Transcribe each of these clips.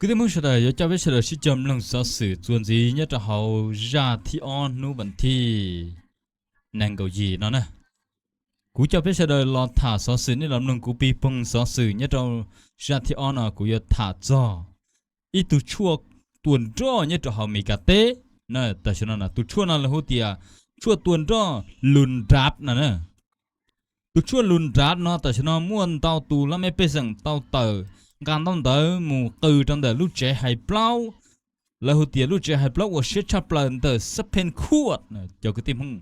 Kwv tij Hmoob sawv daws, yuav coj peb sawv daws sib cog mloog xov xwm txuas ntxiv nyob rau hauv zaj thib ob hnub vas thib nees nkaum yim no na. Kuv coj peb sawv daws los tham xov xwm, nej los mloog kuv pib poog xov xwm nyob rau zaj thib ob no, kuv yuav tham txog ib tug tshuaj tua nroj nyob rau hauv Amelikas teb. Tam sim no tus tshuaj no lawv hu tias tshuaj tua nroj Lun Nrad no na. Tus tshuaj Lun Nrad no tam sim no muaj ntau tus lab mej pej xeem tau tawm nqa ntaub ntawv mus qw rau ntawm lub tsev hais plaub, lawv hu tias lub tsev hais plaub uas siab tshaj plaws ntawm Supreme Court, cov kwv tij Hmoob.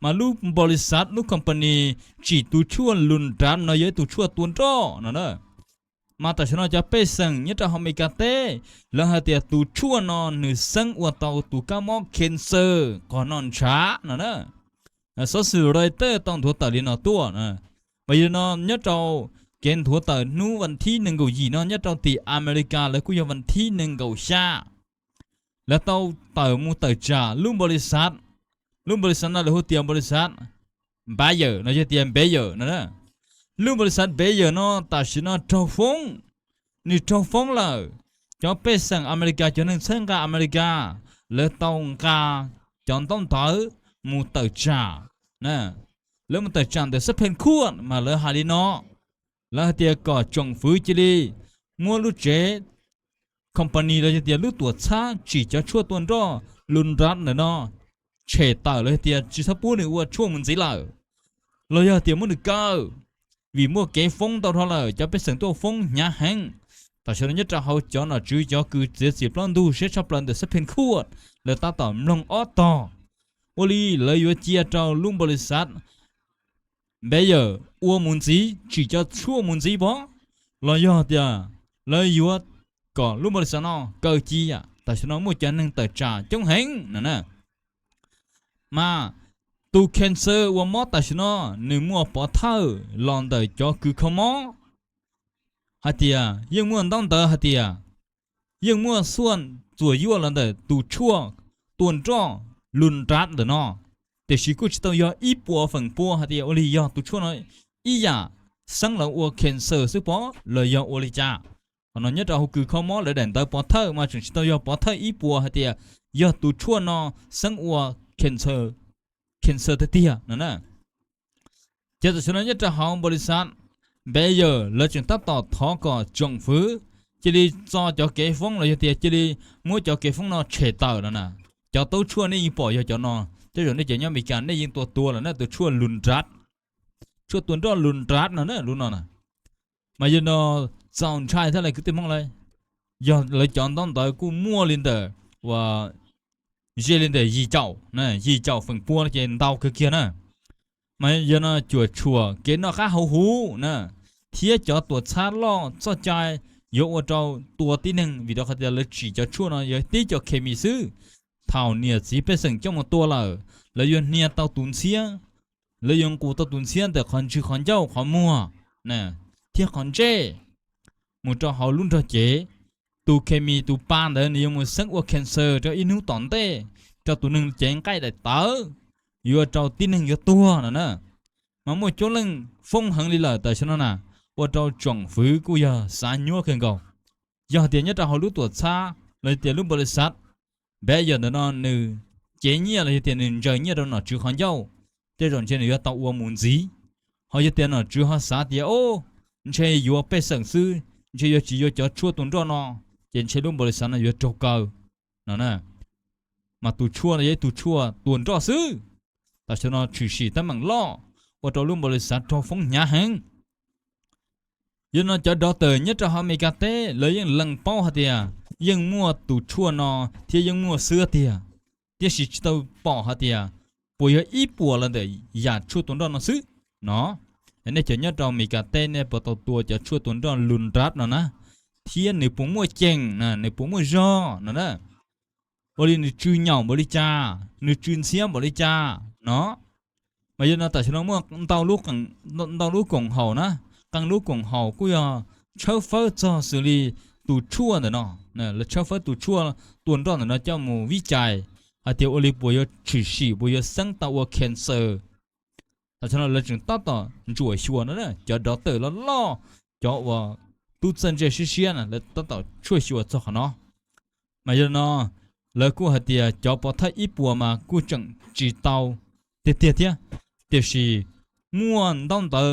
Mas lub npaus lis xav, lub company tsim tus tshuaj Lun Nrad no yog ib tus tshuaj tua nroj no na. Mas tam sim no cov pej xeem nyob rau hauv Amelikas teb, lawv hais tias tus tshuaj no nws xeeb ua tau tus kab mob cancer qhov no ntshav no na. Xov xwm Reuters tau nthuav tawm li no tuaj. Mas yog no nyob rau kev nthuav tawm hnub vas thib nees nkaum yim no nyob rau tim Amelikas, lawv kuj yog vas thib nees nkaum xya, lawv tau tawm mus tawm tsam lub npaus lis xav. Lub npaus lis xav no lawv hu tias npaus lis xav Bayer no, yog tias Bayer no. Lub npaus lis xav Bayer no tam sim no raug foob, nws raug foob lawm. Cov pej xeem Amelikas, cov neeg txhawb nqa Amelikas, lawv tau nqa cov ntaub ntawv mus tawm tsam. Lawv mus tawm tsam ntawm Supreme Court mas lawv hais li no, lawv hais tias kom tsoom fwv cia li muab lub tsev company los yog tias lub tuam txhab tsim cov tshuaj tua nroj Lun Nrad ntawm no tshem tawm los yog tias tsis txhob pub nws ua tshuaj mus ntxiv lawm, los yog tias muab nws kaw, vim muaj kev foob ntau dhau lawm, cov pej xeem tuaj foob hnyav heev. Tam sim no nyob rau hauv cov nom tswv cov kws txiav txim plaub ntug siab tshaj plaws ntawm Supreme Court, lawv tab tom mloog ob tog, ua li lawv yuav cia rau lub npaus lis xav Bayer ua mus ntxiv, tsim cov tshuaj mus ntxiv pov, los yog tias lawv yuav kom lub npaus lis xav no kaw ci. Tam sim no muaj cov neeg tawm tsam coob heev no na. Mas tus cancer uas mob tam sim no nws muaj pov thawj los ntawm cov kws kho mob hais tias yeej muaj ntaub ntawv hais tias yeej muaj xuaj txuas yuaj los ntawm tus tshuaj tua nroj Lun Nrad ntawm no, tiam sis kuj tsis tau yog ib puas feem pua hais tias ua li yog tus tshuaj no ib yam xeeb lawv ua cancer xwb pov los yog ua li cas. Qhov no nyob rau hauv kws kho mob lawv daim ntawv pov thawj mas tseem tsis tau yog pov thawj ib puas hais tias yog tus tshuaj no xeeb ua cancer tiag tiag no na. Ces tam sim no nyob rau hauv npaus lis xav Bayer lawv tseem tab tom thov kom tsoom fwv cia li txo cov kev foob los yog tias cia li muab cov kev foob no tshem tawm no na. Cov taub tshuaj nej yeej pom yog cov no, tej zaum nej cov nyob Amelikas nej yeej tua tua lawm na, tus tshuaj Lun Nrad, tshuaj tua nroj Lun Nrad no na, lub no na. Mas yog no txaus ntshai thiab lawm kwv tij Hmoob lauj, yog lawv cov ntaub ntawv kuj muaj li ntawm, ua, ze li ntawm yim caum, yim caum feem pua no ces ntau kawg kiag na. Mas yog no cuam tshuam kev noj qab haus huv na, thiab cov tuam txhab loj txoj cai yuav ua rau tua tib neeg vim rau qhov tias lawv tsim cov tshuaj no yog tib co khes mis xwb. Thaum niam txiv pej xeem coj mus tua lawm, lawv yuav hnia tau tus ntxhiab, lawv yuav nqus tau tus ntxhiab ntawm qhov ntswg qhov ncauj qhov muag thiab qhov ntsej mus rau hauv lub nrog cev. Tus khes mis tus pa ntawd nws yuav mus xeeb ua cancer rau ib hnub tom ntej, rau tus neeg cev nqaij daim tawv, yuav rau tib neeg yuav tuag no na. Mas muaj coob leej foob heev li lawm tam sim no na, ua rau tsoom fwv kuj yog xav nyuab kawg nkaus. Yog tias nyob rau hauv lub tuam txhab los yog tias lub npaus lis xav Bayer ntawm no nws cev nyiaj los yog tias nws ntsaws nyiaj rau nom tswv qhov ncauj, tej zaum ntshe nws yuav tau ua mus ntxiv. Ho yog tias nom tswv ho xav tias o, ntshe yuav pej xeem xwb, ntshe yuav tsis yuav cov tshuaj tua nroj no, ces ntshe lub npaus lis xav no yuav raug kaw no na. Mas tus tshuaj no yog ib tug tshuaj tua nroj xwb. Tam sim no tshwm sim teeb meem loj ua rau lub npaus lis xav raug foob hnyav heev. Yog no cov doctor nyob rau hauv Amelikas teb lawv yeej lees paub hais tias yeej muaj tus tshuaj no thiab yeej muaj xwb tiag, tiam sis tsis tau pom hais tias puas yog ib puas los ntawm yam tshuaj tua nroj no xwb no. Nej cov nyob rau Amelikas teb nej puas tau tua cov tshuaj tua nroj Lun Nrad no na, thiab nws puas muaj ceem na, nws puas muaj zog no na, ua li nws tsw nyaum npaum li cas, nws tsw ntxhiab npaum li cas no. Mas yog no tam sim no muaj ntau lub koom haum na, qee lub koom haum kuj yog tshawb fawb txog xws li tus tshuaj ntawm no, lawv tshawb fawb tus tshuaj tua nroj ntawm no coj mus vib cais hais tias ua li puas yuav tshwm sim puas yuav xeeb tau ua cancer. Tam sim no lawv tseem tab tom ntsuam xyuas no, cov doctor loj loj, cov uas tub txawj ntse siab siab na, lawv tab tom tshuaj xyuas txog qhov no. Mas yog li no, lawv kuj hais tias cov pov thawj ib puas mas kuj tseem tsis tau tiag tiag thiab, tiam sis muaj ntaub ntawv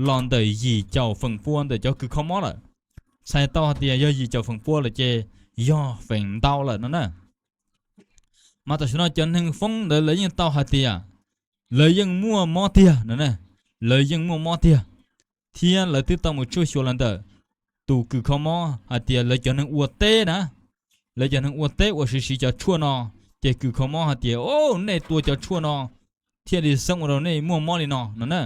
los ntawm yim caum feem pua ntawm cov kws kho mob lawm. Txhais tau hais tias yog yim caum feem pua lawm ces yog feem ntau lawm no na. Mas tam sim no cov neeg foob ntawd lawv yeej tau hais tias lawv yeej muaj mob tiag no na, lawv yeej muaj mob tiag, thiab lawv twb tau mus tshuaj xyuas los ntawm tus kws kho mob hais tias lawv cov neeg ua teb na, lawv cov neeg ua teb uas siv siv cov tshuaj no, ces kws kho mob hais tias, o, nej tua cov tshuaj no thiaj li xeeb ua rau nej muaj mob li no no na,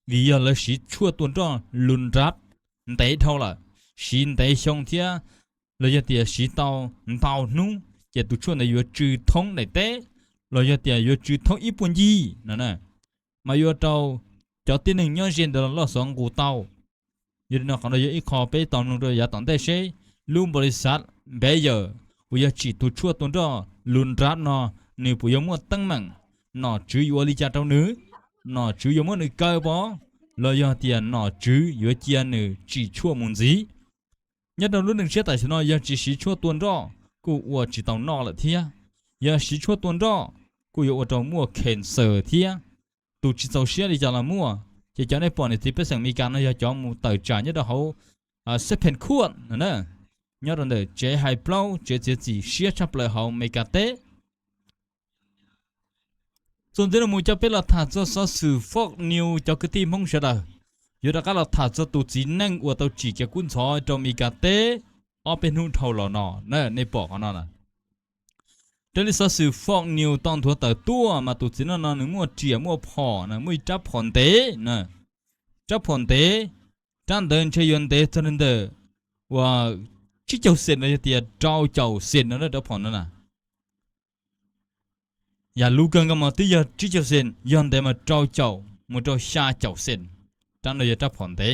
vim yog lawv siv tshuaj tua nroj lus nrab ntev dhau lawm, siv ntev xyoo thiab los yog tias siv tau ntau hnub, ces tus tshuaj ntawd yuav tsw thoob daim teb los yog tias yuav tsw thoob ib puag ncig no na, mas yuav ua rau cov tib neeg nyob ze ntawd los loj xov nqus tau. Yog li no qhov no yog ib qho peb tos mloog rau yav tom ntej seb lub npaus lis xav Bayer uas yog tsim tus tshuaj tua nroj lus nrab no nws puas yuav muaj teeb meem, nom tswv yuav ua li cas rau nws, nom tswv yuav muab nws kaw pov, los yog tias nom tswv yuav cia nws tsim tshuaj mus ntxiv. Nyob rau lub neej tshiab tam sim no yog tsis siv tshuaj tua nroj kuj ua tsis tau noj lawm thiab, yog siv tshuaj tua nroj kuj yuav ua rau muaj cancer thiab. Tus tsis txaus siab li cas los muaj, ces cov nej pom niam txiv pej xeem Amelikas no yog cov mus tawm tsam nyob rau hauv Supreme Court no na, nyob rau ntawm tsev hais plaub tsev txiav txim siab tshaj plaws hauv Amelikas teb. Txuas ntxiv no mus coj peb los tham txog xov xwm Fox News cov kwv tij Hmoob sawv daws. Yuav rov qab los tham txog tus txiv neej uas tau tsim kev kub ntxhov rau Amelikas teb ob peb hnub dhau los no na, nej pom qhov no na. Raws li xov xwm Fox News tau nthuav tawm tuaj mas tus txiv neej no nws muaj riam muaj phom na, muaj ib rab phom ntev na, rab phom ntev, rab ntawd ntshe yuav ntev txog li ntawm uas tsib caug xees los yog tias rau caum xees no rab phom no na. Yam luv kawg nkaus mas twb yog tsib caug xees, yog ntev mas rau caum mus rau xya caum xees. Rab no yog rab phom ntev,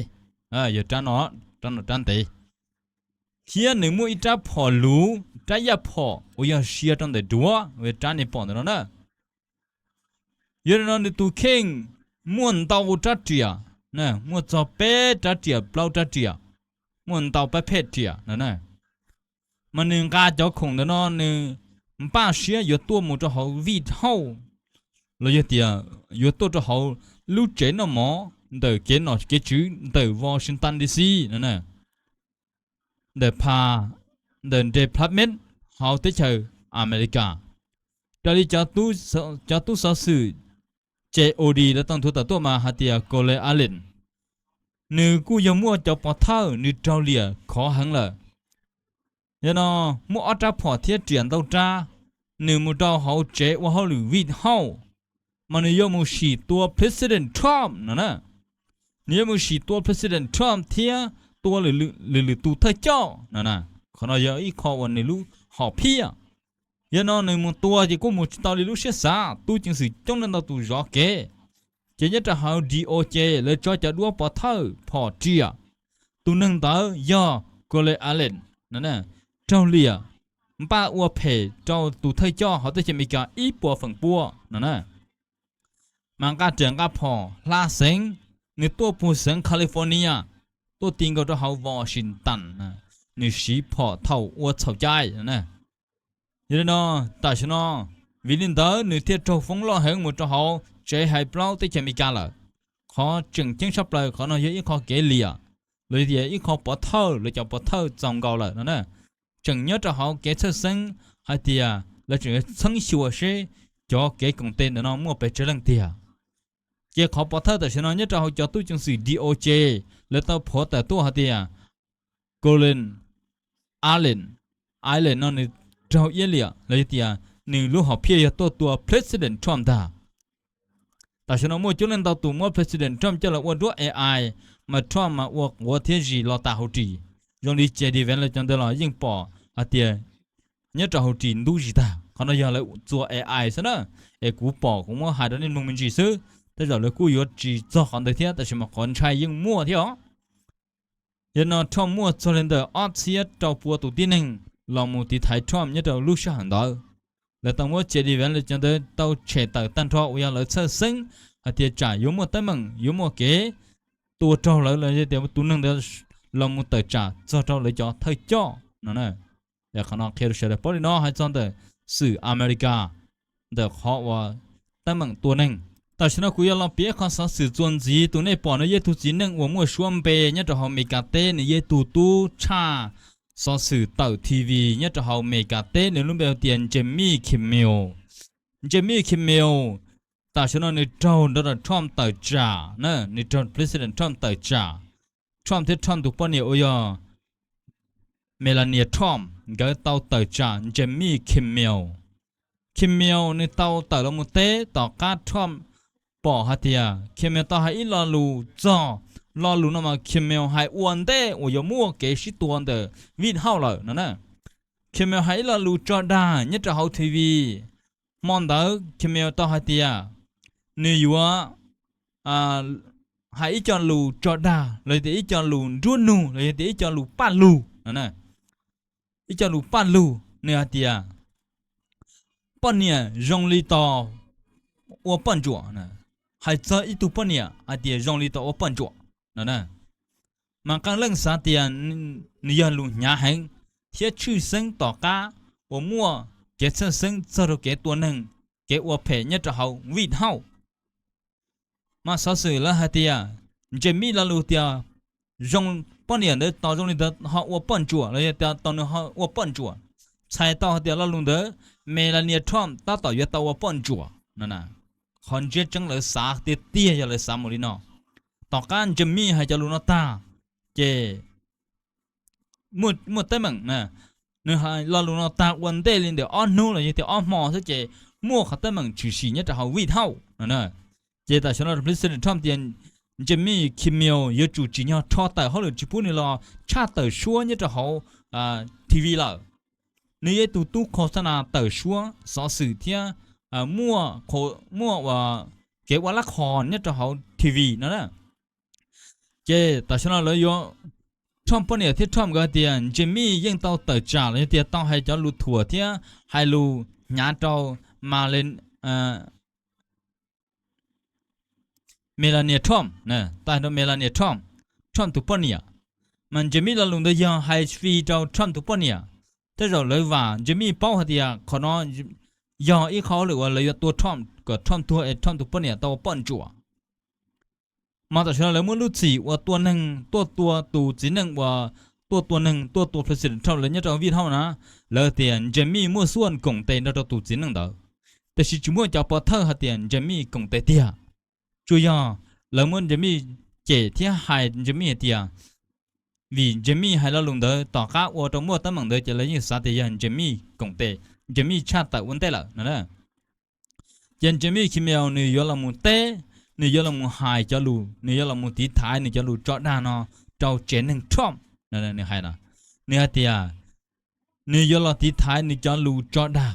yog rab no, rab no rab ntev. Thiab nws muaj ib rab phom luv, rab yaj phom uas yog sia rau ntawm duav, rab nej pom ntawm no na. Yog li no nws tus kheej muaj ntau rab riam, muaj txog peb rab riam plaub rab riam, muaj ntau pab phej riam no na. Mas nws nqa cov khoom ntawm no nws npaj siab yuav tuaj mus rau hauv vij hauj, los yog tias yuav tuaj rau hauv lub tsev noj mov ntawm kev nom kev tswv ntawm Washington D C no na, ntawm pha, ntawm nres plab meb hauv teb chaws Amelikas. Raws li cov tub xov xwm ces Odi lawv tau nthuav tawm tuaj mas hais tias Colin Allen nws kuj yog muaj cov pov thawj nws raug liam khov heev lawm. Yog no muaj ob rab phom thiab riam ntau rab, nws mus rau hauv tsev ua hauj lwm vij hauj, mas nws yuav mus sim tua President Trump no na. Nws yuav mus sim tua President Trump thiab tua lwm lwm tus thawj coj no na. Qhov no yog ib qho uas nws lub hom phiaj. Yog no nws mus tua ces kuj mus tsis tau li lub siab xav, tub ceev xwm coob leej ntau tus zov kev. Ces nyob rau hauv D O J lawv tso cov duab pov thawj phom riam, tus neeg ntawd yog Colin Allen, raug liam npaj ua phem rau tus thawj coj hauv teb chaws Amelikas ib puas feem pua no na. Mas nqa riam nqa phom hla xeev, nws tuaj puag xeev California, tuaj ti nkaus rau hauv Washington, nws siv phom thaum ua txhaum cai. Yog li no, tam sim no, vim li ntawd nws thiaj raug foob loj heev mus rau hauv tsev hais plaub teb chaws Amelikas lawm. Qhov tseem ceeb tshaj plaws qhov no yog ib qho kev liam, los yog tias ib qho pov thawj, lawv cov pov thawj txaus nkaus lawm no na. Tseem nyob rau hauv kev txhawj xeeb hais tias lawv tseem yuav txheeb xyuas seb cov kev koom tes ntawm no muaj pes tsawg leej tiag. Ces qhov pov thawj tam sim no nyob rau hauv cov tub ceev xwm D O J lawv tau phov tawm tuaj hais tias Colin Allen, Allen no nws raug iab liam los yog tias nws lub hom phiaj yog tuaj tua President Trump ntag. Tam sim no muaj coob leej ntau tus muab President Trump coj los ua duab A I, mas Trump mas ua quav thiab zis los tas hauv ris. Zoo li J D Vance lawv cov ntawd los yeej pom hais tias nyob rau hauv ris ntub zis tag. Qhov no yog lawv txua A I xwb na, es kuv pom kuv muab hais rau nej mloog me ntsis xwb, tej zaum lawv kuj yuav tsis txog qhov ntawd thiab, tab sis mas qhov ntshai yeej muaj thiab os. Yog no Trump muaj txog li ntawm ob txhiab rau pua tus tib neeg los mus tiv thaiv Trump nyob rau lub sij hawm ntawd. Lawv tau muab J D Vance lawv cov ntawd tau tshem tawm tag nrho uas yog lawv txhawj xeeb hais tias tsam yuav muaj teeb meem yuav muaj kev tua raug lawv los yog tias tus neeg ntawd los mus tawm tsam txog rau lawv cov thawj coj no. Qhov no qhia rau sawv daws paub li no hais txog ntawm xwm Amelikas ntawm qhov uas teeb meem tua neeg. Tam sim no kuv yuav los piav qhov xov xwm txuas ntxiv. Tus nej pom no yog ib tug txiv neej uas muaj suab npe nyob rau hauv Amelikas teb, nws yog ib tug tub tshaj xov xwm tawm T V nyob rau hauv Amelikas teb, nws lub npe hu tias Jimmy Kimmel. Jimmy Kimmel tam sim no nws raug nrog rau Trump tawm tsam na, nws raug President Trump tawm tsam. Trump thiab Trump tus poj niam uas yog Melania Trump nkawd tau tawm tsam Jimmy Kimmel. Kimmel nws tau tawm los mus teb tom qab Trump pom hais tias Kimmel tau hais ib lo lus txog, lo lus no mas Kimmel hais ua ntej uas yuav muaj kev sib tua ntawm White House lawm no na. Kimmel hais ib lo lus tso dag nyob rau hauv T V. Hmo ntawd Kimmel tau hais tias nws yuav hais ib co lus tso dag los yog tias ib co lus nruab nug los yog tias ib co lus paj lug no. Ib co lus paj lug nws hais tias poj niam zoo li tos ua poj ntsuam. Hais txog ib tug poj niam hais tias zoo li tos ua poj ntsuam no. Mas qee leej xav tias nws yog lus hnyav heev thiab tshwj xeeb tom qab uas muaj kev txhawj xeeb txog rau kev tua neeg, kev ua phem nyob rau hauv White House. Mas xov xwm lawv hais tias Jimmy lo lus tias zoo, poj niam ntawd tos zoo li ntawd ho ua poj ntsuam los yog tias tos nws ho ua poj ntsuam, txhais tau hais tias lo lus ntawd Melania Trump tab tom yuav tau ua poj ntsuam no. Qhov ntsiab tseeb lawv xav tiag tiag yog lawv xav mus li no. Tom qab Jimmy hais cov lus no tag ces muaj teeb meem na. Nws hais lo lus no tag ua ntej li ntawm ob hnub los yog tias ob hmo xwb ces muaj qhov teeb meem tshwm sim nyob rau hauv White House no. Ces tam sim no President Trump tias Jimmy Kimmel yuav tsum tsim nyog rho tawm hauj lwm tsis pub nws los tshaj tawm suab nyob rau hauv T V lawm. Nws yog ib tug tub qhau xab nas tawm suab xov xwm thiab muaj, muaj ua kev ua lab qhos nyob rau hauv T V no na. Ces tam sim no lawv yuav, Trump poj niam thiab Trump nkawd tias Jimmy yeej tau tawm tsam los yog tias tau hais cov lus thuam thiab hais lus hnyav rau Melania Trump, tau hais rau Melania Trump, Trump tus poj niam. Mas Jimmy lo lus ntawd yog hais fis rau Trump tus poj niam. Tej zaum lawv vam Jimmy paub hais tias qhov no yog ib qho hauj lwm uas lawv yuav tua Trump kom Trump tuag es Trump tus poj niam tau ua poj ntsuam. Mas tam sim no lawv muab lub txim uas tua neeg tuaj tua tus txiv neej uas tuaj tua neeg tuaj tua President Trump lawv nyob rau White House na, lawv tias Jimmy muaj xuaj koom tes nrog rau tus txiv neej ntawd. Tiam sis tsis muaj cov pov thawj hais tias Jimmy koom tes tiag. Tsuas yog lawv muab Jimmy cem thiab hais Jimmy hais tias vim Jimmy hais lo lus ntawd tom qab ua rau muaj teeb meem ntawd ces lawv yeej xav tias yog Jimmy koom tes, Jimmy tshaj tawm ua ntej lawm no. Ces Jimmy Kimmel nws yuav los mus teb, nws yuav los mus hais cov lus, nws yuav los mus tiv thaiv nws cov lus tso dag no rau tsev neeg Trump. Nws hais, nws hais tias nws yuav los tiv thaiv nws cov lus tso dag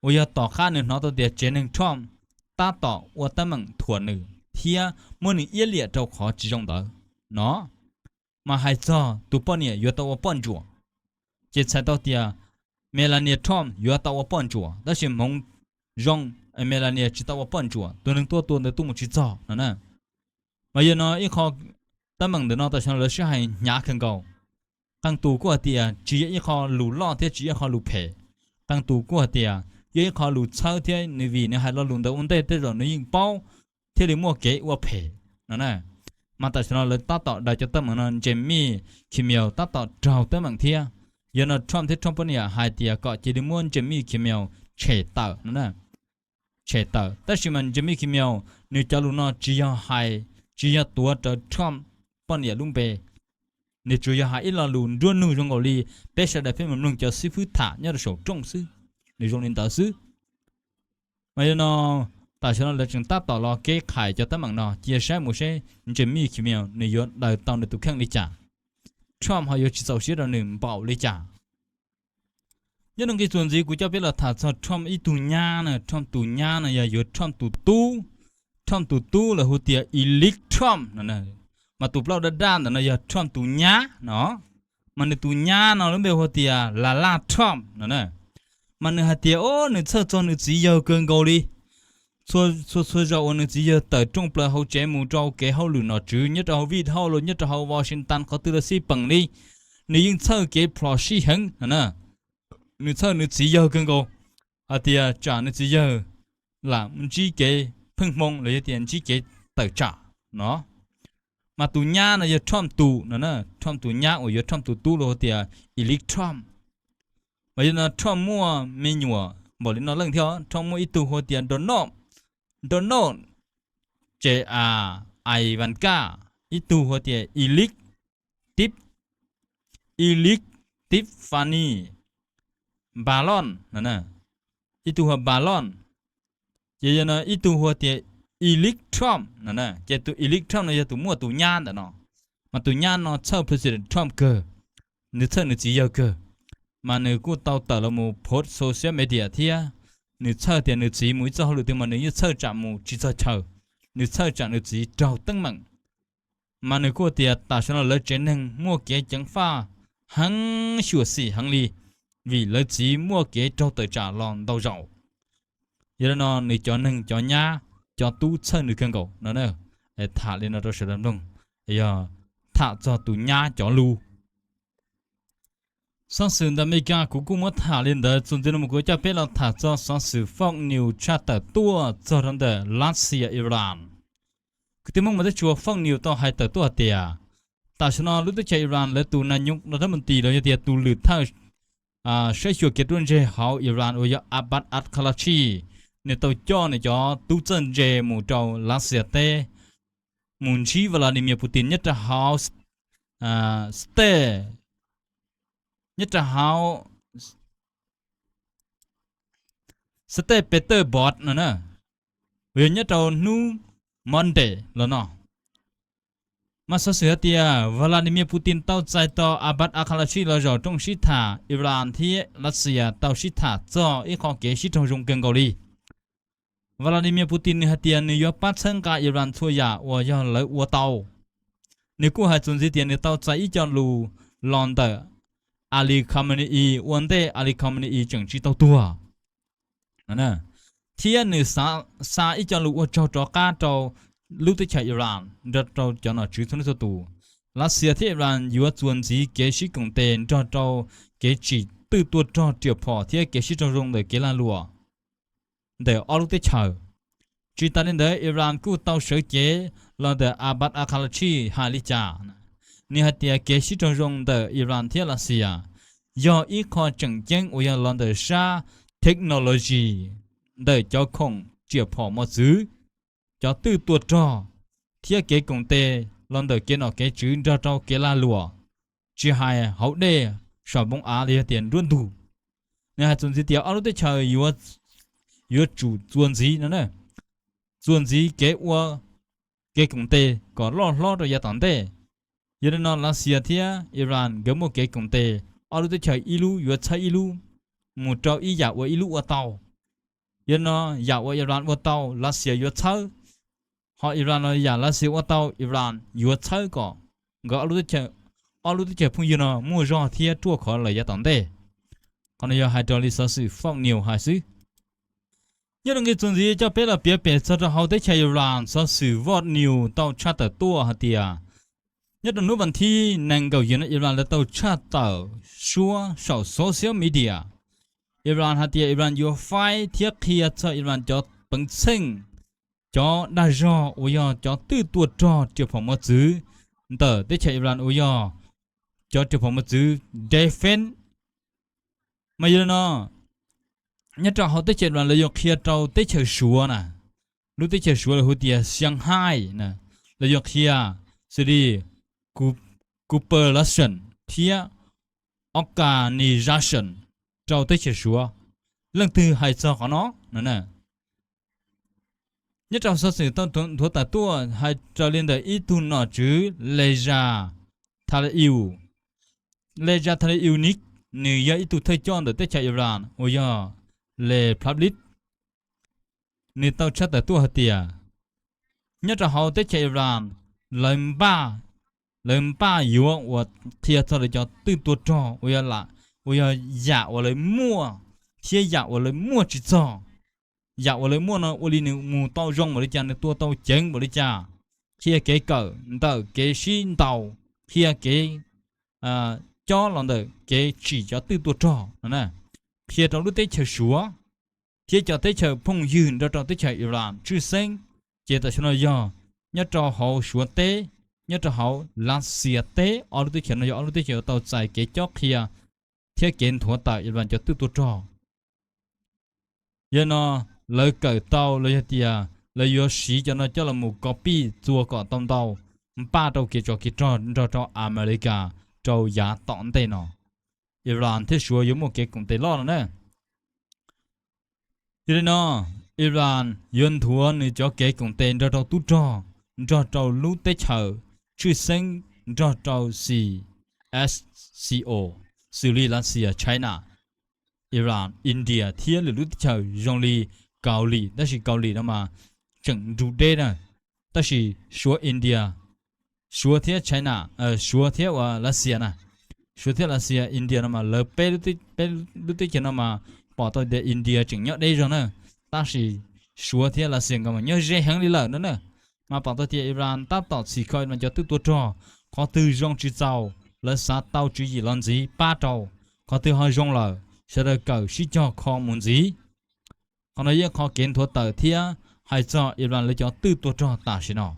uas yog tom qab nws hnov tau tias tsev neeg Trump tab tom ua teeb meem thuam nws thiab muab nws iab liam rau qhov tsis zoo ntawd no. Mas hais txog tus poj niam yuav tau ua poj ntsuam, ces txhais tau tias Melania Trump yuav tau ua poj ntsuam, tab sis hmoov zoo Melania tsis tau ua poj ntsuam, tus neeg tuaj tua ntawd tuaj mus tsis txog no na. Mas yog no ib qho teeb meem ntawm no tam sim no lawv sib hais hnyav kawg nkaus. Qee tus kuj hais tias tsis yog ib qho lus loj thiab tsis yog ib qho lus phem. Qee tus kuj hais tias yog ib qho lus txhawb thiab nws vim nws hais lo lus ntawd ua ntej tej zaum nws yeej paub thiaj li muaj kev ua phem no na. Mas tam sim no lawv tab tom daws cov teeb meem no, Jimmy Kimmel tab tom raug teeb meem thiab. Yog no Trump thiab Trump poj niam hais tias kom cia li muab Jimmy Kimmel tshem tawm no na, tshem tawm. Tab sis mas Jimmy Kimmel nws cov lus no tsis yog hais, tsis yog tuav rawv Trump poj niam lub npe, nws tsuas yog hais ib lo lus nruab nug zoo nkaus li peb sawv daws peb mus mloog cov xib fwb tham nyob rau saum rooj xwb, nws zoo li ntawd xwb. Mas yog no tam sim no lawv tseem tab tom los kev qhais cov teeb meem no, cia saib mus seb Jimmy Kimmel nws yuav daws tau nws tus kheej li cas, Trump ho yuav tsis txaus siab rau nws npaum li cas. Nyob rau nqe txuas ntxiv kuv coj peb los tham txog Trump ib tug nyab na, Trump tus nyab no yog yuav Trump tus tub, Trump tus tub lawv hu tias Ivanka Trump no. Mas tus plaub daj daj ntawm no yog Trump tus nyab no, mas nws tus nyab no lub npe hu tias Lara Trump no na. Mas nws hais tias o nws txhawj txog nws txiv yawg kawg nkaus li, txhua txhua zaus uas nws txiv yawg tawm rooj plaws hauv tsev mus rau kev hauj lwm nom tswv nyob rau hauv White House los nyob rau hauv Washington qhov twg los xij peem li, nws yeej txhawj kev plhom sij heev no na. Nws txhawj nws txiv yawg kawg nkaus, hais tias tsam nws txiv yawg lam ntsib kev pheej hmoo los yog tias ntsib kev tawm tsam no. Mas tus nyab no yog Trump tus no, Trump tus nyab uas yuav Trump tus tub los hu tias Ilik Trump. Mas yog no Trump muaj me nyuam npaum li no leej thiab, Trump muaj ib tug hu tias Donald, Donald, ces a, Ivanka, ib tug hu tias Ilik Tip, Ilik Tiffany Balon no, ib tug hu Balon, ces yog no ib tug hu tias Ilik Trump no. Ces tus Ilik Trump no yog tus muaj tus nyab ntawm no, mas tus nyab no txhawj President Trump kawg, nws txhawj nws txiv yawg kawg, mas nws kuj tau tawm los mus post social media thiab. Nws txhawj tias nws txiv mus ib txoj hauj lwm twg mas nws yeej txhawj tsam mus tsis txog chaw, nws txhawj tsam nws txiv raug teeb meem. Mas nws kuj tias tam sim no lawv tsev neeg muaj kev ceev faj heev xyuam xim heev li, vim lawv txiv muaj kev raug tawm tsam los ntau zaus. Yog li no nws cov neeg cov nyab cov tub txhawj nws kawg nkaus no. Tham li no rau sawv daws mloog, yog tham txog tus nyab cov lus. Xov xwm ntawm Amelikas kuv kuj muab tham li ntawd, txuas ntxiv no mus kuv coj peb los tham txog xov xwm Fox News tshaj tawm tuaj txog rau ntawm Lav Xias Iran. Kwv tij Hmoob mas teb tsuas Fox News tau hais tawm tuaj hais tias tam sim no lub teb chaws Iran lawv tus nas nyuj no thab mus tis los yog tias tus lwm thawj saib xyuas kev ruaj ntseg hauv Iran uas yog Abbas Araghchi, nws tau coj nws cov tub txawj ntse mus rau Lav Xias teb, mus ntsib Vladimir Putin nyob rau hauv state, nyob rau hauv state Petersburg no na, uas yog nyob rau hnub Monday los no. Mas xov xwm hais tias Vladimir Putin tau txais tau Abbas Araghchi los zaum rooj sib tham Iran thiab Lav Xias tau sib tham txog ib qho kev sib raug zoo kawg nkaus li. Vladimir Putin nws hais tias nws yuav pab txhawb nqa Iran txhua yam uas yog lawv ua tau. Nws kuj hais txuas ntxiv tias nws tau txais ib co lus los ntawm Ali Khamenei ua ntej Ali Khamenei tseem tsis tau tuag, thiab nws xa ib co lus ua tsaug rov qab rau lub teb chaws Iran nrog rau cov nom tswv txhua leej txhua tus. Lav Xias thiab Iran yuav txuas ntxiv kev sib koom tes nrog rau kev tsim twj tua rog riam phom thiab kev sib raug zoo ntawm kev lag luam ntawm ob lub teb chaws. Tsis tas li ntawd Iran kuj tau sawv cev los ntawm Abbas Araghchi hais li cas. Nws hais tias kev sib raug zoo ntawm Iran thiab Lav Xias yog ib qho tseem ceeb uas yog los ntawm sab technology, ntawm cov khoom riam phom mos txwv, cov twj tua rog, thiab kev koom tes los ntawm kev nom kev tswv nrog rau kev lag luam, tsis hais hauv dej, saum npoo av los yog tias nruab ntug. Nws hais txuas ntxiv tias ob lub teb chaws yuav tsum txuas ntxiv no, txuas ntxiv kev ua kev koom tes kom loj hlob rau yav tom ntej. Yog li no Lav Xias thiab Iran nkawd muaj kev koom tes, ob lub teb chaws ib lub yuav txhawb ib lub mus rau ib yam uas ib lub ua tau. Yog li no yam uas Iran ua tau Lav Xias yuav txhawb, ho Iran los yam Lav Xias ua tau Iran yuav txhawb kom nkawd ob lub teb chaws phooj ywg no muaj zog thiab ruaj khov lawm yav tom ntej. Qhov no yog hais raws li xov xwm Fox News hais xwb. Nyob rau nqe txuas ntxiv coj peb los piav pem txog rau hauv teb chaws Iran, xov xwm Fox News tau tshaj tawm tuaj hais tias nyob rau hnub vas thib nees nkaum yim no Iran lawv tau tshaj tawm suab saum social media. Iran hais tias Iran yuav faib thiab qhia txog Iran cov peev xeej, cov dag zog uas yog cov twj tua rog riam phom mos txwv ntawm teb chaws Iran uas yog cov riam phom mos txwv defense. Mas yog li no, nyob rau hauv teb chaws Iran lawv yuav qhia rau teb chaws Suav na, lub teb chaws Suav lawv hu tias Shanghai na, lawv yuav qhia xws li cooperation thiab organization rau teb chaws Suav. Leej twg hais txog qhov no no na? Nyob rau xov xwm tau nthuav tawm tuaj hais raws li ntawm ib tug nom tswv Reza Tlaib, Reza Tlaib nik, nws yog ib tug thawj coj ntawm teb chaws Iran uas yog Republic. Nws tau tshaj tawm tuaj hais tias nyob rau hauv teb chaws Iran, lawv npaj, lawv npaj yuav uas qhia txog lawv cov twj tua rog uas yog, uas yog yam uas lawv muaj thiab yam uas lawv muaj tsis txog. yam uas lawv muaj no ua li nws mus tau zoo npaum li cas, nws tua tau ceev npaum li cas, qhia kev kawm ntawm kev sib ntaus, qhia kev cob los ntawm kev tsim cov twj tua rog no, qhia rau lub teb chaws Suav thiab cov teb chaws phooj ywg nrog rau teb chaws Iran tshwj xeeb. Ces tam sim no yog nyob rau hauv Suav teb, nyob rau hauv Lav Xias teb, ob lub teb chaws no yog ob lub teb chaws uas tau txais kev cob qhia thiab kev nthuav tawm Iran cov twj tua rog. Yog no, lawv kawm tau los yog tias lawv yuav siv cov no coj los mus kos pij txua kom tau ntau, npaj rau kev tsov kev rog nrog rau Amelikas rau yav tom ntej no. Iran thiab Suav yuav muaj kev koom tes loj no na. Yog li no, Iran yuav nthuav nws cov kev koom tes nrog rau tub rog, nrog rau lub teb chaws tshwj xeeb, nrog rau xis SCO, xws li Lav Xias, China, Iran, India thiab lwm lub teb chaws zoo li Kaus Lim, tab sis Kaus Lim no mas tseem nrug deb na. Tab sis Suav, India, Suav thiab China, Suav thiab uas Lav Xias na, Suav thiab Lav Xias, India no mas lawv peb lub teb chaws no mas pom tau tias India tseem nyob deb zog na, tab sis Suav thiab Lav Xias nkawd mas nyob ze heev li lawm no na. Mas pom tau tias Iran tab tom txhim kho Iran cov twj tua rog, qhov twg zoo tsis txaus lawv xav tau tswv yim los ntxiv pab rau, qhov twg ho zoo lawm sawv daws kawm sib cog kho mus ntxiv. Qhov no yeej qhov kev nthuav tawm thiab hais txog Iran lawv cov twj tua rog tam sim no.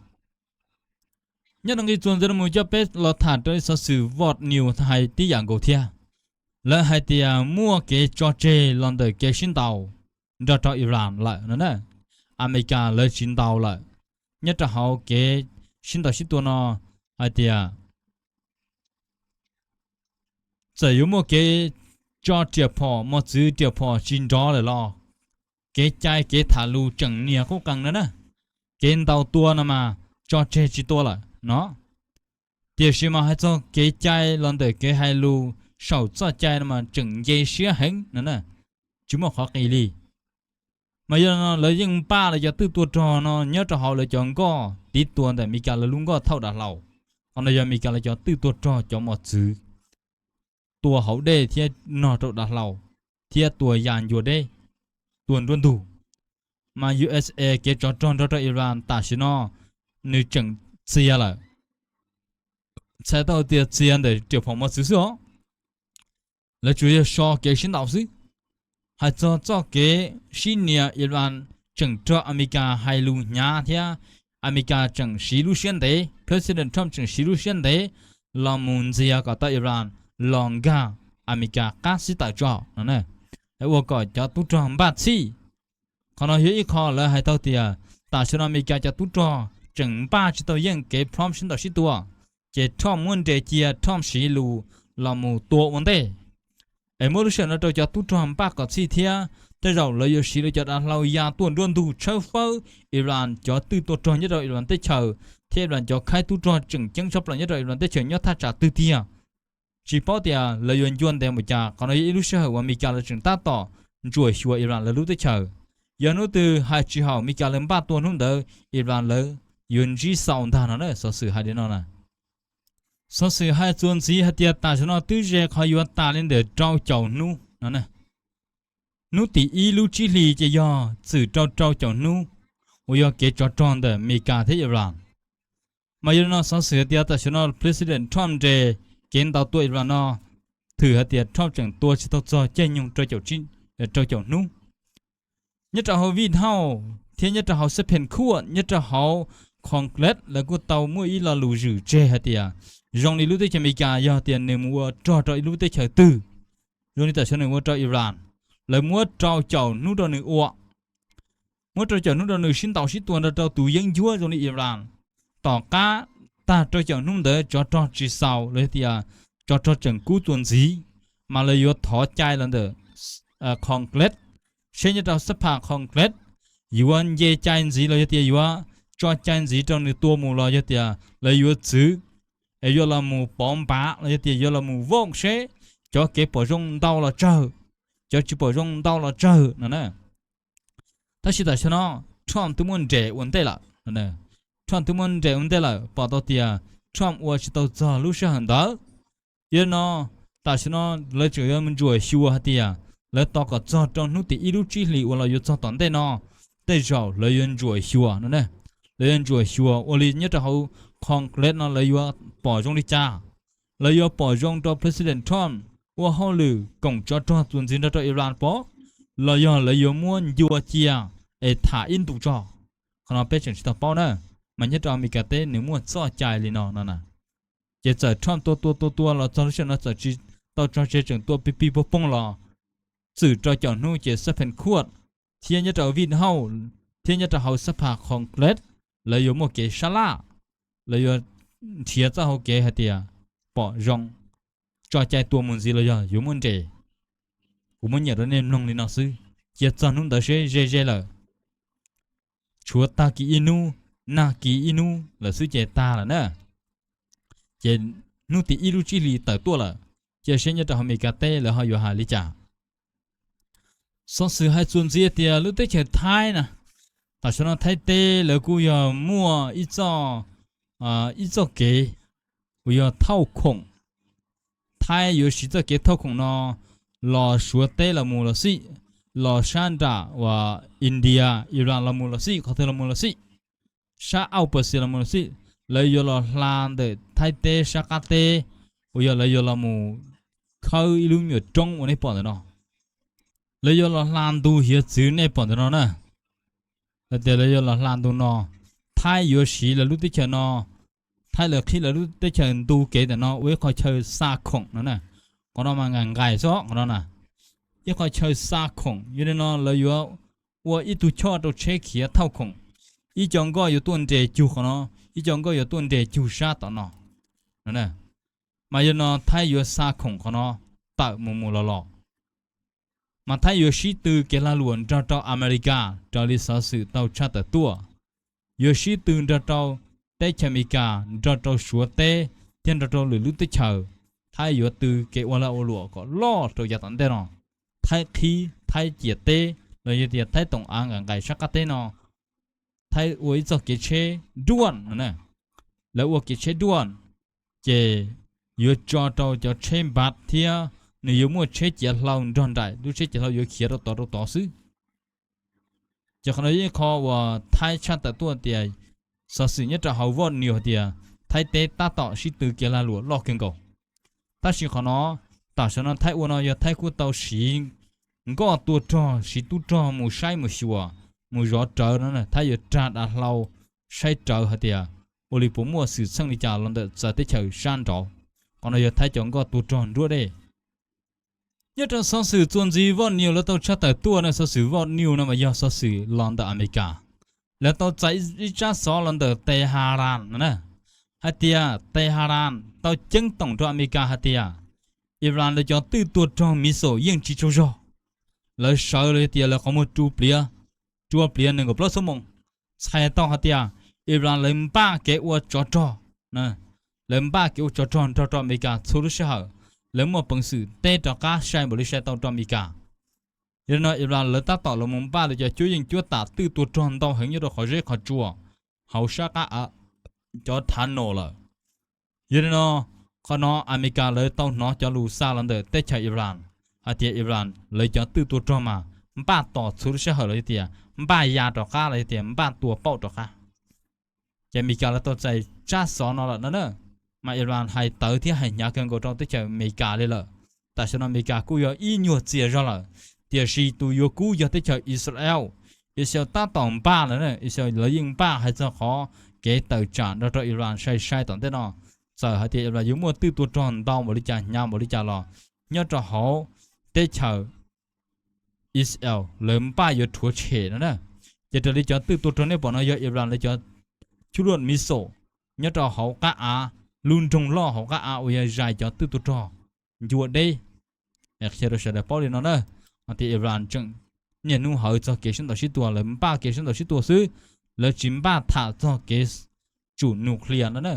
Nyob rau nqi txuas ntxiv no mus coj peb los tham rau ib xov xwm Vox News hais tib yam nkaus thiab. Lawv hais tias muaj kev tso tseg los ntawm kev sib ntaus nrog rau Iran lawm no na. Amelikas lawv tsis ntaus lawm. Nyob rau hauv kev sib ntaus sib tua no hais tias txawm yuav muaj kev tso riam phom mos txwv riam phom tsis nrov lawm los kev cai kev tham lus tseem nias qub qees no na. Kev ntaus tua no mas tso tseg tsis tua lawm no. Tiam sis mas hais txog kev cai los ntawm kev hais lus saum txoj cai no mas tseem nce siab heev no na, tsis muaj qhov qis li. Mas yog no lawv yeej npaj lawv cov twj tua rog no nyob rau hauv lawv cov nkoj tiv tua ntawm Meskas lawv lub nkoj thauj dav hlau. Qhov no yog Meskas lawv cov twj tua rog cov mos txwv tua hauv dej thiab nog rau dav hlau thiab tua ya ncua deb, tua nruab ntug. Mas U S A kev tsov rog nrog rau Iran tam sim no nws tseem txias lawm. Txhais tau tias txias ntawm riam phom mos txwv xwb os. Lawv tsuas yog so kev sib ntaus xwb. Hais txog txoj kev sib nias, Iran tseem rog Amelikas hais lus hnyav thiab Amelikas tseem siv lub siab ntev, President Trump tseem siv lub siab ntev los mus ntxias kom tau Iran los nkag Amelikas qab xib tawm tso no, ua kom cov tub rog npaj txhij. Qhov no yog ib qho lawv hais tau tias tam sim no Amelikas cov tub rog tseem npaj tsis tau yeej kev plob sib ntaus sib tua, ces Trump muab nres cia, Trump siv lus los mus tua ua ntej. Es muab lub sij hawm no rau cov tub rog npaj kom txhij thiab, tej zaum lawv yuav siv lawv cov dav hlau ya tuaj nruab ntug tshawb fawb Iran cov twj tua rog nyob rau Iran teb chaws thiab Iran cov khaib tub rog tseem ceeb tshaj plaws nyob rau Iran teb chaws nyob thaj tsam twg tiag. Tsis paub tias lawv yuav ncua ntev npaum cas. Qhov no yog ib lub sij hawm uas Amelikas lawv tseem tab tom ntsuam xyuas Iran lawv lub teb chaws. Yog hnub twg hais tsis haum Amelikas lawv npaj tua hnub ntawd Iran lawv yuav ntsib xaus ntag no na, xov xwm hais li no na. Xov xwm hais txuas ntxiv hais tias tam sim no twb ze qhov yuav tas li ntawm rau caum hnub no. Hnub tim ib lub tsib hlis ces yog txwm rau rau caum hnub uas yog kev tsov rog ntawm Amelikas thiab Iran. Mas yog li no xov xwm hais tias tam sim no President Trump nres kev ntaus tua Iran no, thwm hais tias Trump tseem tua tsis tau txog caij nyoog rau caum hnub. Nyob rau hauv White House thiab nyob rau hauv Supreme Court, nyob rau hauv Congress lawv kuj tau muaj ib lo lus zwm tseg hais tias zoo li lub teb chaws Amelikas yog tias nws mus ua rog rau ib lub teb chaws twg, zoo li tam sim no nws ua rau Iran, lawv muab rau caum hnub rau nws ua, muab rau caum hnub rau nws sib ntaus sib tua nrog rau tus yeeb ncuab zoo li Iran. Tom qab tag rau caum hnub ntawd tsov rog tsis xaus los yog tias tsov rog tseem kub txuas ntxiv, mas lawv yuav thov cai los ntawm Congress, seb nyob rau xab phas Congress yuav nce cai ntxiv los yog tias yuav tso cai ntxiv rau nws tua mus los yog tias lawv yuav txwv, es yuav los mus pov npav los yog tias yuav los mus vote seb cov kev pom zoo ntau los tsawg, cov tsis pom zoo ntau los tsawg no na. Tab sis tam sim no Trump twb muab nres ua ntej lawm. Trump twb muab nres ua ntej lawm, pom tau tias Trump ua tsis tau txog lub sij hawm ntawd. Yog li no tam sim no lawv tseem yuav mus ntsuam xyuas hais tias lawv tos kom txog rau hnub tim ib lub tsib hlis uas los yuav txog tom ntej no, tej zaum lawv yuav ntsuam xyuas no ne. Lawv yuav ntsuam xyuas ua li nyob rau hauv Congress no lawv yuav pom zoo li cas. Lawv yuav pom zoo rau President Trump ua hauj lwm koom tsov rog txuas ntxiv nrog rau Iran pov, los yog lawv yuav muab ncua cia es tham ib ntus tso. Qhov no peb tseem tsis tau paub na, mas nyob rau Amelikas teb nws muaj txoj cai li no no na. Ces txawm Trump tua tua tua tua los txog lub sij hawm no txawm tsis tau tso tseg, tseem tua pig pig pog poog los, txwm rau caum hnub ces Supreme Court thiab nyob rau White House thiab nyob rau hauv xab phas Congress lawv yuav muaj kev sab laj, lawv yuav nrhiav txoj hau kev hais tias pom zoo tso cai tua mus ntxiv los yog yuav muab nres. Kuv muab nyiam rau nej mloog li no xwb, cia txog hnub ntawd seb ze ze lawm. Tshuav tag kis ib hnub, nag kis ib hnub lawm xwb ces tag lawm na. Ces hnub tim ib lub tsib hlis tawm tuaj lawm, cia seb nyob rau hauv Amelikas teb lawv ho yuav hais li cas. Xov xwm hais txuas ntxiv tias lub teb chaws Thaib na, tam sim no Thaib teb lawv kuj yog muaj ib txoj, ib txoj kev uas yog thauj khoom. Thaib yuav siv txoj kev thauj khoom no los Suav teb los mus los xij, los sab nram uas India, Iran los mus los xij, qhov twg los mus los xij, sab Australia los mus los xij, lawv yuav los hla ntawm Thaib teb sab qab teb, uas yog lawv yuav los mus khawb ib lub me nyuam roob uas nej pom ntawm no. Lawv yuav los hla ntu hiav txwv nej pom ntawm no na. Lawv tias lawv yuav los hla ntu no, Thaib yuav siv lawv lub teb chaws no, Thaib lawv qhib lawv lub teb chaws ntu kev ntawm no ua ib qho chaw xa khoom no na. Qhov no mas nqaim nqaim xwb qhov no na, ib qho chaw xa khoom. Yog li no lawv yuav ua ib tug choj rau tsheb khiav thauj khoom, ib co nkoj yuav tuaj nres cug qhov no, ib co nkoj yuav tuaj nres cug sab tom no. Mas yog no Thaib yuav xa khoom qhov no tawm mus mus los los. Mas Thaib yuav sib tw kev lag luam nrog rau Amelikas raws li xov xwm tau tshaj tawm tuaj, yuav sib tw nrog rau teb chaws Amelikas, nrog rau Suav teb, thiab nrog rau lwm lub teb chaws. Thaib yuav tw kev ua lag ua luam kom loj rau yav tom ntej no. Thaib qhib, Thaib ciam teb los yog tias Thaib toom av nqaim nqaim sab qab teb no, Thaib ua ib txoj kev tsheb duaj no na. Lawv ua kev tsheb duaj, ces yuav tso rau cov tsheb npav thiab nws yuav muaj tsheb ciav hlau nrog nraim, lub tsheb ciav hlau yuav khiav rau tod rau tod xwb. Ces qhov no yog ib qho uas Thaib tshaj tawm tuaj tias, xov xwm nyob rau hauv Vox News hais tias Thaib teb tab tom sib tw kev lag luam loj kawg nkaus. Tab sis qhov no, tam sim no Thaib ua no yog Thaib kuj tau siv nkoj tua rog, siv tub rog mus saib mus xyuas, mus zov rawv no, Thaib yuav rag dav hlau saib rawv hais tias ua li puas muaj xwm txheej li cas los ntawm txawv teb chaws sab nraud. Qhov no yog Thaib cov nkoj tua rog nruab dej. Nyob rau xov xwm txuas ntxiv Vox News lawv tau tshaj tawm tuaj no, xov xwm Vox News no mas yog xov xwm los ntawm Amelikas. Lawv tau txais ib tsab xov los ntawm Tehran no na, hais tias Tehran tau ceeb toom rau Amelikas hais tias Iran lawv cov twj tua rog missile yeej tsis tsaug zog. Lawv sawv los yog tias lawv qhov muag rua pliav, rua pliav nees nkaum plaub xuab moos, txhais tau hais tias Iran lawv npaj kev ua tsov rog, lawv npaj kev ua tsov rog nrog rau Amelikas txhua lub sij hawm. Lawv muaj peev xwm teb rov qab sai npaum li sai tau rau Amelikas. Yog li no Iran lawv tab tom los mus npaj lawv cov cuab yeej cuab tam twj tua rog ntau heev nyob rau qhov zeb qhov tsua hauv sab qab av, cov thav no lawm. Yog li no, qhov no Amelikas lawv tau hnov cov lus xa los ntawm teb chaws Iran hais tias Iran lawv cov twj tua rog mas npaj tos txhua lub sij hawm los yog tias npaj ya rov qab los yog tias npaj tua pauj rov qab. Ces Amelikas lawv tau txais tsab xov no lawm no na, mas Iran hais tawv thiab hais hnyav kawg nkaus rau teb chaws Amelikas li lawm. Tam sim no Amelikas kuj yog ib nyuag txias zog lawm, tiam sis tus yuav kub yog teb chaws Israel. Israel tab tom npaj lawm, Israel lawv yeej npaj hais txog qhov kev tawm tsam nrog rau Iran sai sai tom ntej no. Txawm hais tias Iran yuav muaj twj tua rog ntau npaum li cas hnyav npaum li cas los nyob rau hauv teb chaws Israel lawv npaj yuav rhuav tshem no na. Ces raws li cov twj tua rog nej pom no yog Iran lawv cov cuab luaj missile nyob rau hauv qab av, lub nroog loj hauv qab av uas yog zais cov twj tua rog ncua deb. Qhia rau sawv daws paub li no na, hais tias Iran tseem niaj hnub hawv txog kev sib ntaus sib tua, lawv npaj kev sib ntaus sib tua xwb, lawv tsis npaj tham txog kev tsum nuclear no na.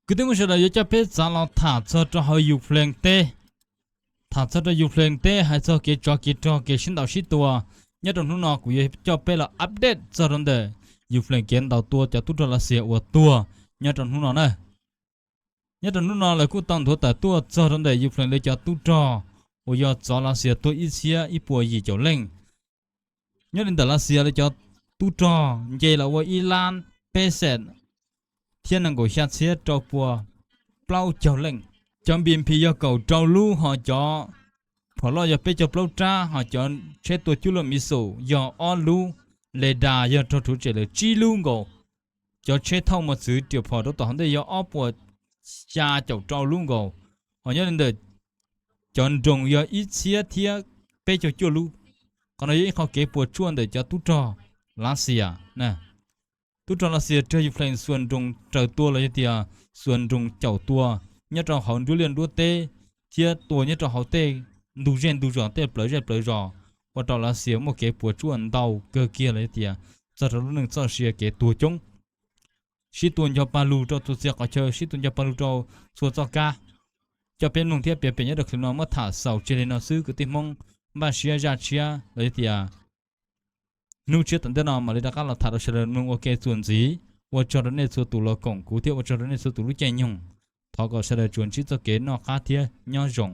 Kwv tij muj sawv daws, yuav coj peb txav los tham txog rau hauv Ukraine teb. Tham txog rau Ukraine teb hais txog kev tsov kev rog kev sib ntaus sib tua, nyob rau hnub no kuv yuav coj peb los update txog rau ntawm Ukraine kev ntaus tua cov tub rog Lav Xias uas tuag nyob rau hnub no na. Nyob rau hnub no lawv kuj tau nthuav tawm tuaj txog rau ntawm Ukraine lawv cov tub rog uas yog txov Lav Xias tuag ib txhiab ib puas yim caum leej. Nyob li ntawm Lav Xias lawv cov tub rog nce los ua ib lab peb xees thiab nees nkaum xya txhiab rau pua plaub caug leej. Cov B M P yog kaum rau lub, ho cov phom loj yog peb caug plaub rab, ho cov tsheb tua cuaj luaj miv xum yog ob lub, le das yog raug rhuav tshem lawm tsib lub nkaus. Cov tsheb thauj mos txwv riam phom rau tom hauv ntej yog ob puas xya caum rau lub nkaus, ho nyob li ntawm cov nroos yog ib txhiab thiab peb caug cuaj lub. Qhov no yog ib qho kev puas tsuaj ntawm cov tub rog Lav Xias na. Tub rog Lav Xias raug Ukraine xuas nroos raws tua los yog tias xuas nroos caum tua nyob rau hauv nruab liaj nruab teb thiab tua nyob rau hauv tej ntug zej ntug zos, tej plawv zej plawv zos, ua rau Lav Xias muaj kev puas tsuaj ntau kawg kiag los yog tias txog rau lub neej txoj sia kev tuag coob. Sib tua nco pag lug rau txhua txhia qhov chaw, sib tua nco pag lug rau txhua txoj kab. Coj peb mloog thiab piav pem nyob rau clip no muab tham xaus tseg li no xwb kwv tij Hmoob. Npaj siab zaj tshiab los yog tias hnub tshiab tom ntej no mam li rov qab los tham rau sawv daws mloog ua ke txuas ntxiv. Ua tsaug rau nej txhua tus los koom kuv thiab ua tsaug rau nej txhua tus lub caij nyoog. Thov kom sawv daws tsuas ntsib txoj kev noj qab thiab nyob zoo.